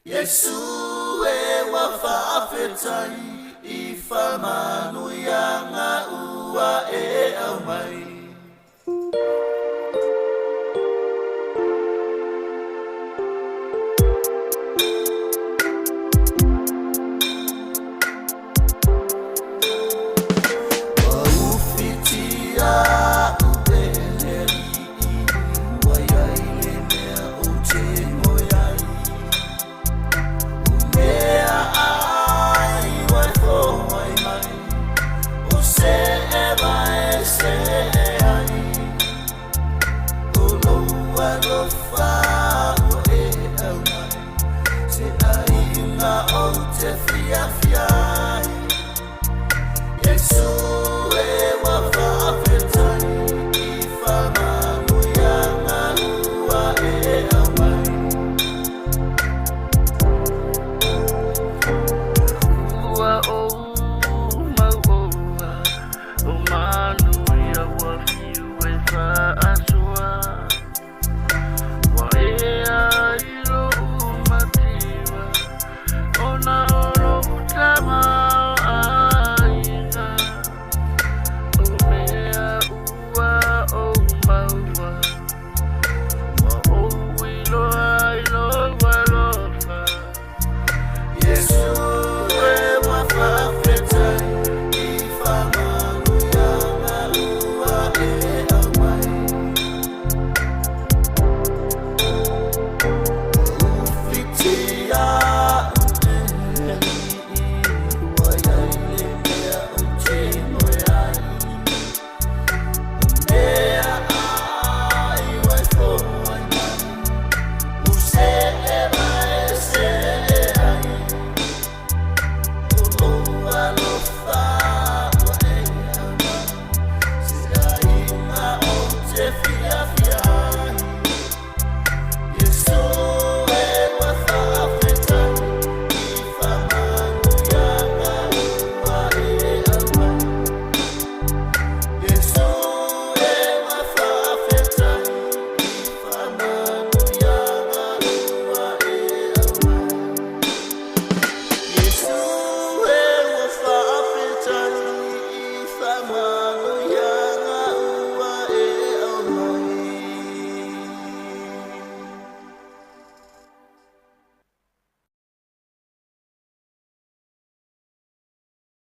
Iesu e ua faafetai i faamanuiaga ua e aumai. Ua ufitia a'u e le Alii, ua i ai le mea ou te moe ai. O mea ai ua e foai mai, o se eva e see ai. O lou alofa ua e aumai, se aiga ou te fiafia ai. Iesu.